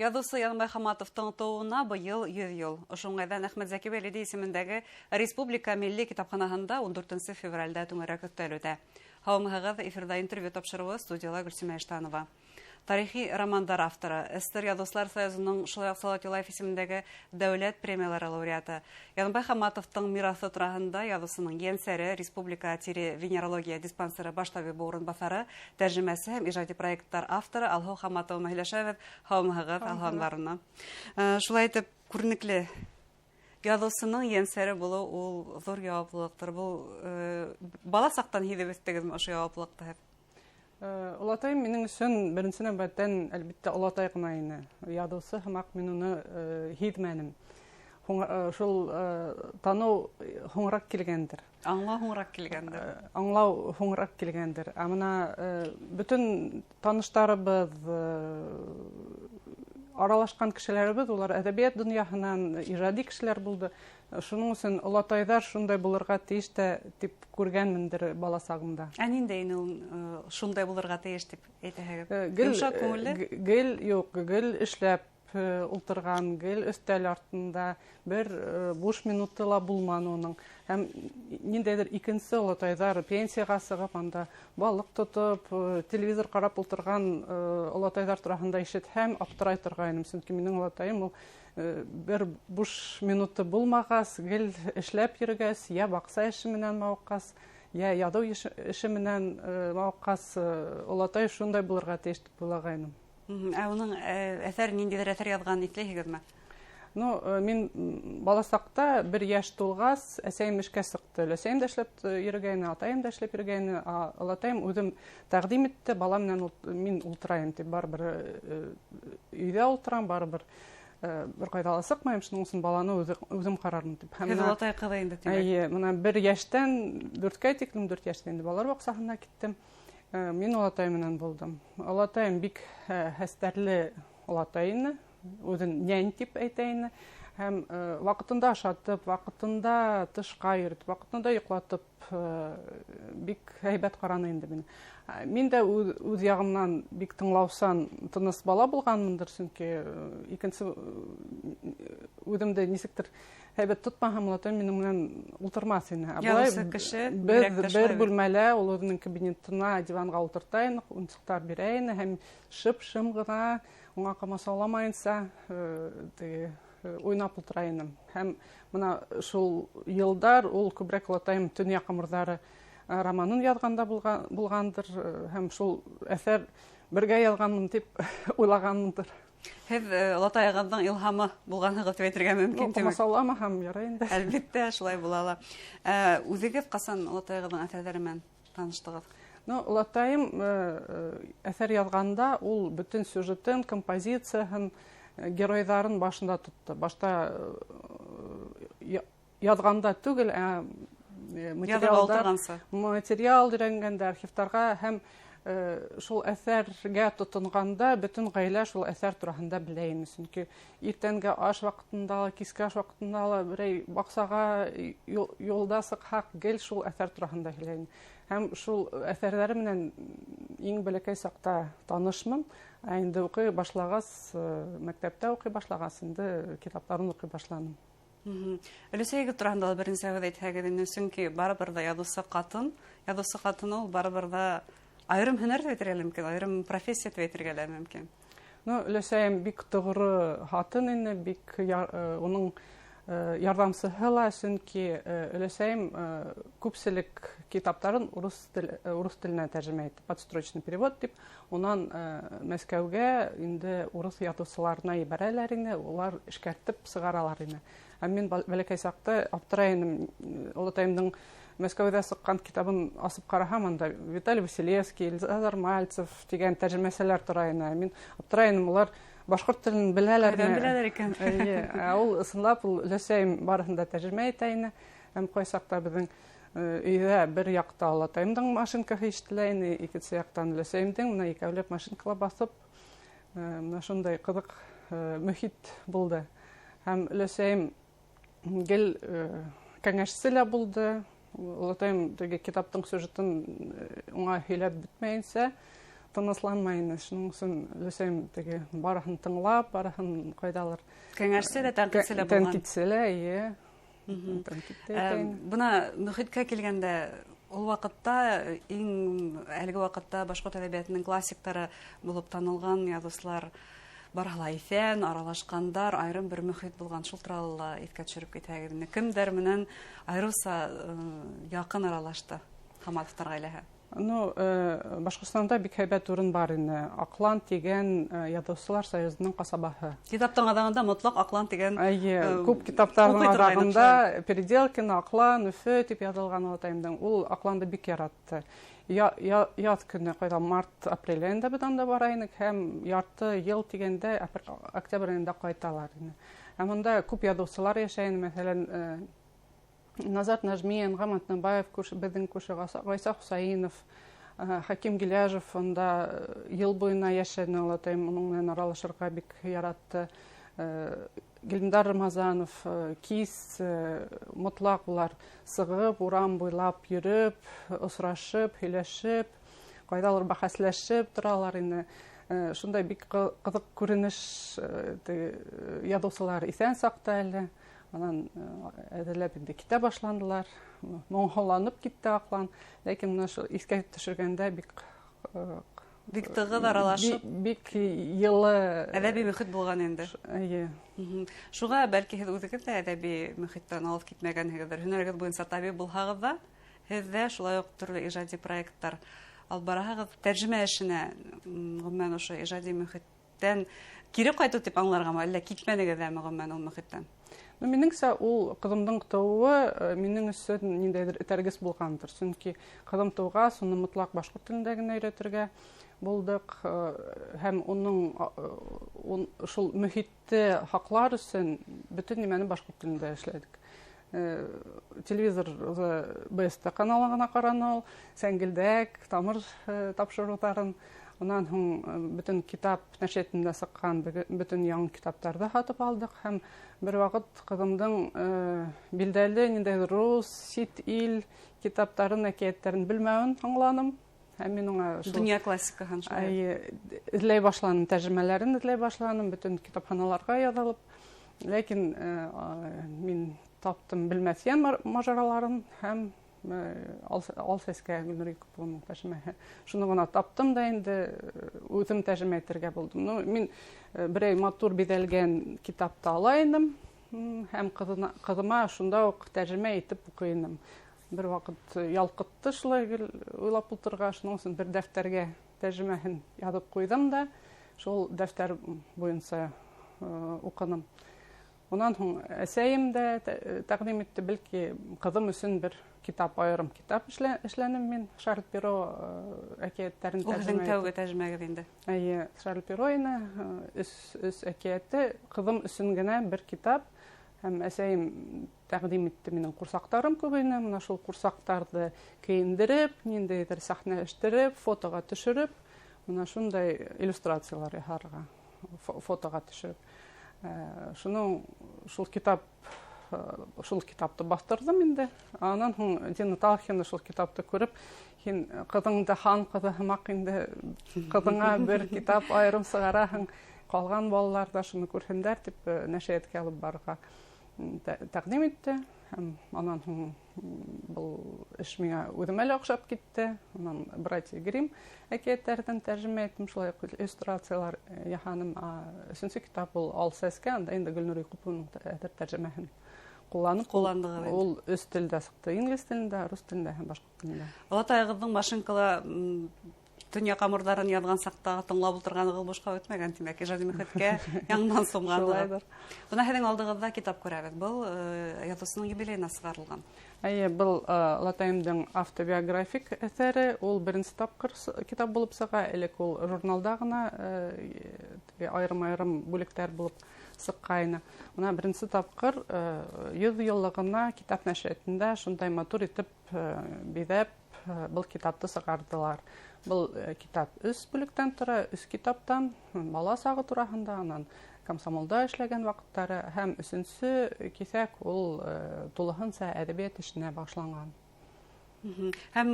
Яҙыусы Янбай Хаматовтың тыуыуына быйыл 100 йыл. Ошо уңайҙан Әхмәт Зәки Вәлиди исемендәге Республика милли китапханаһында 14 февралдә түңәрәк өҫтәл үтә. Һаумыһығыҙ, эфирҙа интервью тапшырыуы, студияла Гөлсимә Иштанова. Тарихи романдар авторы, СССР Яҙыусылар союзының шулай уҡ Салауат Юлаев исемендәге дәүләт премиялары лауреаты Янбай Хаматовтың мираҫы тураһында яҙыусының ейәнсәре, Республика тире-венерология диспансеры баш табибы урынбаҫары, тәржемәсе һәм ижади проекттар авторы Алһыу Хаматова менән һөйләшәбеҙ. Һаумыһығыҙ, Алһыу Анваровна. Шулай итеп, күренекле яҙыусының ейәнсәре булыу ул ҙур яуаплылыҡтыр. Был бала саҡтан һиҙеп үҫтегеҙме ошо яуаплылыҡты һеҙ? Олатайым минең өсөн беренсе нәүбәттән, әлбиттә, олатай ғына ине. Яҙыусы һымаҡ мин уны һиҙмәнем. Шул таныу һуңыраҡ килгәндер. Аңлау һуңыраҡ килгәндер. Аңлау һуңыраҡ килгәндер. Ә бына бөтөн таныштарыбыҙ, аралашҡан кешеләребеҙ, улар әҙәбиәт донъяһынан ижади кешеләр булды. Шуның өсөн олатайҙар шундай булырға тейеш тә тип күргәнмендер бала сағымда. Ә ниндәй ине ул, шундай булырға тейеш тип әйтәһегеҙ? Йомшаҡ күңелле? Гел юҡ, гел эшләп ултырған, гел өҫтәл артында, бер буш минуты ла булманы уның. Һәм ниндәйҙер икенсе олатайҙар пенсияға сығып, анда балыҡ тотоп, телевизор ҡарап ултырған олатайҙар тураһында ишетһәм, аптырай торғайным. Сөнки минең олатайым ул бер буш минуты булмағас, гел эшләп йөрөгәс, йә баҡса эше менән мауыҡҡас, йә яҙыу эше менән мауыҡҡас, олатай шундай булырға тейеш тип уйлағайным. Ә уның әҫәр, ниндәйҙер әҫәр яҙғанын иҫләйһегеҙме? Мин бала саҡта бер йәш тулғас, әсәйем эшкә сыҡты. Өләсәйем дә эшләп йөрөгәйне, атайым да эшләп йөрөгәйне. Олатайым үҙем тәҡдим итте, бала менән мин ултырайым тип, барыбер өйҙә ултырам, барыбер бер ҡайҙа ла сыҡмайым, шуның өсөн баланы үҙем ҡарармын тип. Һәм Һеҙ олатай ҡыҙы инде, тимәк. Эйе, бына бер йәштән дүрткә тиклем, дүрт йәштә инде балалар баҡсаһына киттем. Мин олатай менән булдым. Олатайым бик хәстәрле олатай ине, үҙен нянь тип әйтә ине. Һәм ваҡытында ашатып, ваҡытында тышҡа йөрөтөп, ваҡытында йоҡлатып, бик һәйбәт ҡараны инде мине. Мин дә үҙ яғымнан бик тыңлаусан, тыныс бала булғанмындыр, сөнки икенсе үҙемде нисектер һәйбәт тотмаһам, олатай минең менән ултырмаҫ ине. Ә былай Яҙыусы кеше, беҙ бигерәк тә бер шулай бит. бүлмәлә, ул үҙенең кабинетына диванға ултырта ине, уйынсыҡтар бирә ине һәм шып-шым ғына уңа ҡамасауламайынса теге уйнап ултыра инем. Һәм бына шул йылдар ул күберәк олатайым Төньяҡ ҡамырҙары романын яҙғанда булғандыр, һәм шул әҫәр бергә яҙғанмын тип уйлағанмындыр. Һеҙ олатайығыҙҙың илһамы булғанһығыҙ тип әйтергә мөмкин, тимәк. Ҡамасауламаһам ярай инде. Әлбиттә, шулай була ла. Үҙегеҙ ҡасан олатайығыҙҙың әҫәрҙәре менән таныштығыҙ? Олатайым әҫәр яҙғанда ул бөтөн сюжетын, композицияһын, геройҙарын башында тотто. Башта яҙғанда түгел, ә Яҙырға ултырғансы. материал өйрәнгәндә архивтарға һәм шул әҫәргә тотонғанда бөтөн ғаилә шул әҫәр тураһында белә ине. Сөнки иртәнге аш ваҡытында ла, киске аш ваҡытында ла берәй баҡсаға юлда сыҡһаҡ, гел шул әҫәр тураһында һөйләй ине. Һәм шул әҫәрҙәре менән иң бәләкәй саҡта танышмын. Ә инде уҡый башлағас, мәктәптә уҡый башлағас, инде китаптарын уҡый башланым. Өләсәйегеҙ тураһында ла беренсе һүҙ әйтһәгеҙ ине, сөнки барыбер ҙә яҙыусы ҡатын, яҙыусы ҡатын ул барыбер ҙә айырым һөнәр тип әйтергә лә мөмкин, айырым профессия тип әйтергә лә мөмкин. Өләсәйем бик тоғро ҡатын ине, бик уның ярҙамсыһы ла, сөнки өләсәйем күпселек китаптарын урыҫ теленә тәржемә итте, подстрочный перевод тип, унан Мәскәүгә инде урыҫ яҙыусыларына ебәрәләр ине, улар эшкәртеп сығаралар ине. Ә мин бәләкәй саҡта аптырай инем, олатайымдың Мәскәүҙә сыҡҡан китабын асып ҡараһам, анда Виталий Василевский, Эльза Мальцев тигән тәржемәселәр тора ине. Мин аптырай инем, улар башҡорт телен беләләрме? Ҡайҙан беләләр икән? Эйе, ә ул ысынлап ул өләсәйем барыһын да тәржемә итә ине. Һәм ҡай саҡта беҙҙең өйҙә бер яҡта олатайымдың машинкаһы ишетелә ине, икенсе яҡтан өләсәйемдең, бына икәүләп машинкала баҫып, бына шундай ҡыҙыҡ мөхит булды. Һәм өләсәйем гел кәңәшсе лә булды. Олатайым теге китаптың сюжетын уңа һөйләп бөтмәйенсә, тынысланмай ине. Шуның өсөн өләсәйем теге барыһын тыңлап, барыһын ҡайҙалыр. Кәңәшсе лә, тәнҡитсе лә булған. Тәнҡитсе лә, эйе. Бына мөхиткә килгәндә, ул ваҡытта иң әлеге ваҡытта башҡорт әҙәбиәтенең классиктары булып танылған яҙыусылар барыһы ла иҫән, аралашҡандар, айырым бер мөхит булған. Шул турала ла иҫкә төшөрөп китһәгеҙ ине. Кемдәр менән айырыуса яҡын аралашты Хаматовтар ғаиләһе? Ну, Башҡортостанда бик һәйбәт урын бар ине. Аҡлан тигән Яҙыусылар союзының ҡасабаһы. Китаптың аҙағында мотлаҡ Аҡлан тигән. Эйе, күп китаптарҙың аҙағында Переделкино, Аҡлан, Өфө тип яҙылған олатайымдың. Ул Аҡланды бик яратты. Яҙ көнө ҡайҙа март, апрель айында беҙ анда бара инек һәм ярты йыл тигәндә октябрь айында ҡайталар ине. Ә монда күп яҙыусылар йәшәй ине, мәҫәлән, Назар Нәжми, Әнғәм Атнабаев, беҙҙең күрше Ғайса Хусаинов, Хәким Гиләжев унда йыл буйына йәшәне, олатайым уның менән аралашырға бик яратты. Гилмдар Рамазанов, кис мотлаҡ улар сығып, урам буйлап йөрөп, осрашып, һөйләшеп, ҡайҙалыр бәхәсләшеп торалар ине. Шундай бик ҡыҙыҡ күренеш, яҙыусылар иҫән саҡта әле. Анан әҙерләп инде китә башланылар, моңһоланып китте Аҡлан. Ләкин бына шул иҫкә төшөргәндә бик бик тығыҙ аралашып, бик йылы әҙәби мөхит булған инде. Эйе. Шуға бәлки һеҙ үҙегеҙ ҙә әҙәби мөхиттән алыҫ китмәгәнһегеҙҙер. Һөнәрегеҙ буйынса табип булһағыҙ ҙа, һеҙ ҙә шулай уҡ төрлө ижади проекттар алып бараһығыҙ. Тәржемә эшенә, ғөмүмән, ошо ижади мөхиттән кире ҡайтыу тип аңларғамы, әллә китмәнегеҙ ҙәме ғөмүмән ул мөхиттән? Ну, минеңсә, ул ҡыҙымдың тыуыуы минең өсөн ниндәйҙер этәргес булғандыр. Сөнки ҡыҙым тыуғас, уны мотлаҡ башҡорт телендә генә өйрәтергә булдыҡ. Һәм уның шул мөхитте һаҡлар өсөн бөтөн нимәне башҡорт телендә эшләдек. Телевизор БСТ каналы ғына ҡараны ул, Сәңгелдәк, Тамыр тапшырыуҙарын. Унан һуң бөтөн китап нәшриәтендә сыҡҡан бөтөн яңы китаптарҙы һатып алдыҡ. Һәм бер ваҡыт ҡыҙымдың билдәле ниндәйҙер рус, сит ил китаптарын, әкиәттәрен белмәүен аңланым. Һәм мин уңа шул донъя классикаһын шулай. Эйе, эҙләй башланым, тәржемәләрен эҙләй башланым, бөтөн китапханаларға яҙылып. Ләкин мин таптым Белмәҫйән мажараларын һәм Ал Сәскә Гөлнур Якупованың тәржемәһе. Шуны ғына таптым да инде үҙем тәржемә итергә булдым. Ну, мин берәй матур биҙәлгән китапты ала инем һәм ҡыҙыма шунда уҡ тәржемә итеп уҡый инем. Бер ваҡыт ялҡытты шулай гел уйлап ултырға, шуның өсөн бер дәфтәргә тәржемәһен яҙып ҡуйҙым да, шул дәфтәр буйынса уҡыным. Унан һуң әсәйем дә тәҡдим итте, бәлки ҡыҙым өсөн бер китап, айырым китап эшләнем мин, Шарль Перро әкиәттәрен Ул һеҙҙең тәржемә тәүге итеп. тәржемәгеҙ инде. Эйе, Шарль Перро ине, өс әкиәте, ҡыҙым өсөн генә бер китап. Һәм әсәйем тәҡдим итте, минең ҡурсаҡтарым күп ине, мына шул ҡурсаҡтарҙы кейендереп, ниндәйҙер сәхнәләштереп, фотоға төшөрөп, мына шундай иллюстрациялар яһарға, фотоға төшөрөп. Шуның шул китап, шул китапты баҫтырҙым инде. Анан һуң Дина Талхина шул китапты күреп, һин ҡыҙыңды хан ҡыҙы һымаҡ инде, ҡыҙыңа бер китап айырым сығараһың, ҡалған балалар ҙа шуны күрһендәр тип, нәшриәткә алып барырға тәҡдим итте. Һәм анан һуң был эш миңә үҙемә лә оҡшап китте. Унан Братья Гримм әкиәттәрҙән тәржемә иттем, шулай уҡ иллюстрациялар яһаным. Өсөнсө китап ул Ал Сәскә, анда инде Гөлнур Яҡупованың әҙер тәржемәһен ҡулланып, Ҡулландығыҙ инде. Ул өс телдә сыҡты: инглиз телендә, рус телендә һәм башҡорт телендә. Олатайығыҙҙың машинкала, донъя ҡамырҙарын яҙған саҡта тыңлап ултырғанығыҙ бушҡа үтмәгән, тимәк, ижади мөхиткә яңынан сумғанлығы. Шулайҙыр. Бына һеҙҙең алдығыҙҙа китап күрәбеҙ. Был яҙыусының юбилейына сығарылған. Эйе, был олатайымдың автобиографик әҫәре. Ул беренсе тапҡыр китап булып сыға. Элек ул журналда ғына теге айырым-айырым бүлектәр булып сыҡҡайны. Бына беренсе тапҡыр 100 йыллығына китап нәшриәтендә шундай матур итеп биҙәп был китапты сығарҙылар. Был китап өс бүлектән тора, өс китаптан: бала сағы тураһында, анан комсомолда эшләгән ваҡыттары һәм өсөнсө киҫәк ул тулыһынса әҙәбиәт эшенә бағышланған. Һәм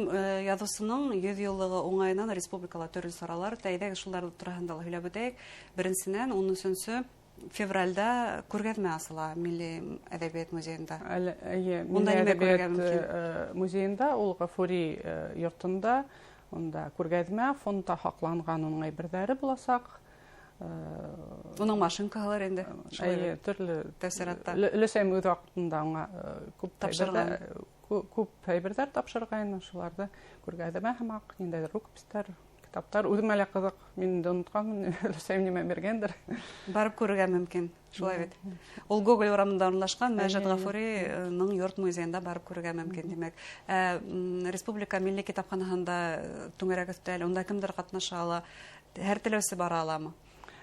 яҙыусының 100 йыллығы уңайынан республикала төрлө саралар үтә. Әйҙәгеҙ, шулар тураһында ла һөйләп үтәйек. Беренсенән, 13 февралдә күргәҙмә асыла Милли әҙәбиәт музейында. Эйе, Милли әҙәбиәт музейында, ул Ғафури йортонда, унда күргәҙмә, фондта һаҡланған уның әйберҙәре буласаҡ. Уның машинкалары инде. Эйе, төрлө тәьҫоратта. Өләсәйем үҙ ваҡытында уңа күп тапшырған, күп әйберҙәр тапшырғайны, шуларҙы күргәҙмә һымаҡ, ниндәйҙер рукопистар, китаптар. Үҙемә лә ҡыҙыҡ, мин инде онотҡанмын, өләсәйем нимә биргәндер. Барып күрергә мөмкин, шулай бит. Ул Гоголь урамында урынлашҡан Мәжит Ғафуриның йорт музейында барып күрергә мөмкин, тимәк. Республика милли китапханаһында түңәрәк өҫтәл, унда кемдер ҡатнаша ала, һәр теләүсе бара аламы?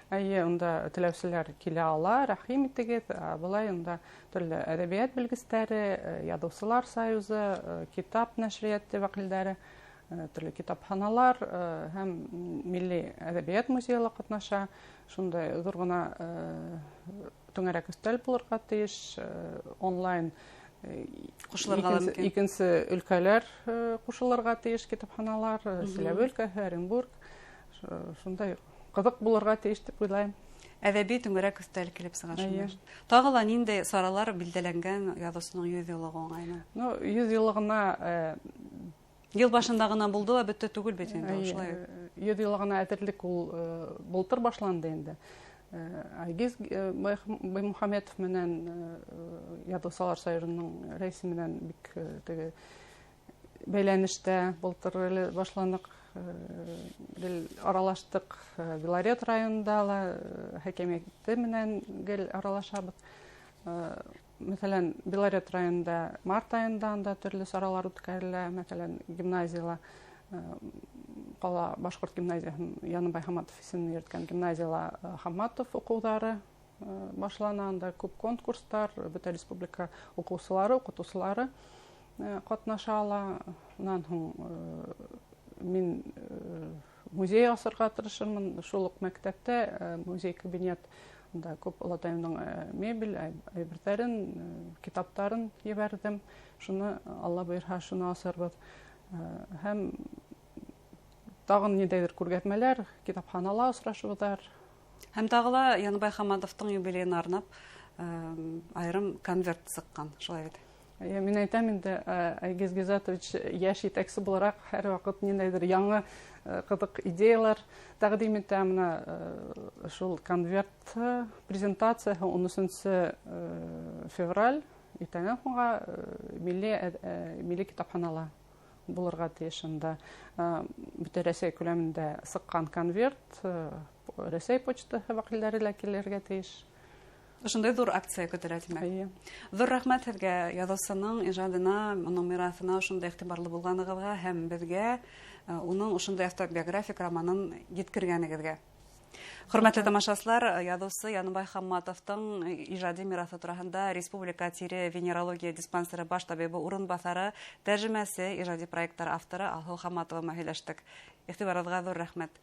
Эйе, унда теләүселәр килә ала, рәхим итегеҙ. Былай унда төрлө әҙәбиәт белгестәре, яҙыусылар союзы, китап нәшриәте вәкилдәре, төрлө китапханалар һәм Милли әҙәбиәт музейы ла ҡатнаша. Шундай ҙур ғына түңәрәк өҫтәл булырға тейеш, онлайн ҡушылырға мөмкин. Икенсе өлкәләр ҡушылырға тейеш, китапханалар, Силәбе өлкәһе, Оренбург. Шундай ҡыҙыҡ булырға тейеш тип уйлайым. Әҙәби түңәрәк өҫтәл килеп сыға шунда. Тағы ла ниндәй саралар билдәләнгән яҙыусының 100 йыллығы уңайынан? Ну, 100 йыллығына йыл башында ғына булды ла бөттө түгел бит инде, шулай. 100 йыллығына әҙерлек ул былтыр башланды инде. Айгиз Баймухаметов менән Яҙыусылар союзының рәисе менән бик теге бәйләнештә былтыр әле башланыҡ, гел аралаштыҡ. Белорет районында ла хакимиәте менән гел аралашабыҙ. Мәҫәлән, Белорет районында март айында анда төрлө саралар үткәрелә. Мәҫәлән, гимназияла ҡала башҡорт гимназияһын Яныбай Хаматов исемен йөрөткән гимназияла Хаматов уҡыуҙары башлана. Анда күп конкурстар, бөтә республика уҡыусылары, уҡытыусылары ҡатнаша ала. Унан һуң мин музей асырға тырышырмын. Шул уҡ мәктәптә музей кабинет, унда күп олатайымдың мебель әйберҙәрен, китаптарын ебәрҙем. Шуны, Алла бойорһа, шуны асырбыҙ. Һәм тағын ниндәйҙер күргәҙмәләр, китапханала осрашыуҙар. Һәм тағы ла Яныбай Хаматовтың юбилейына арнап айырым конверт сыҡҡан, шулай бит? Мин әйтәм инде, Айгиз Гизатович йәш етәксе булараҡ һәр ваҡыт ниндәйҙер яңы ҡыҙыҡ идеялар тәҡдим итә. Бына шул конверт презентацияһы 13 февраль иртәнән һуңға милли китапханала булырға тейеш. Унда бөтә Рәсәй күләмендә сыҡҡан конверт, Рәсәй почтаһы вәкилдәре лә килергә тейеш. Ошондай ҙур акция көтөлә, тимәк. Ҙур рәхмәт һеҙгә яҙыусының ижадына, уның мираҫына ошондай иғтибарлы булғанығыҙға һәм беҙгә уның ошондай автобиографик романын еткергәнегеҙгә. Хөрмәтле тамашасылар, яҙыусы Яныбай Хамматовтың ижади мираҫы тураһында Республика тире венерология диспансеры баш табибы урынбаҫары, тәржемәсе, ижади проекттар авторы Алһыу Хамматова менән һөйләштек. Иғтибарығыҙға ҙур рәхмәт.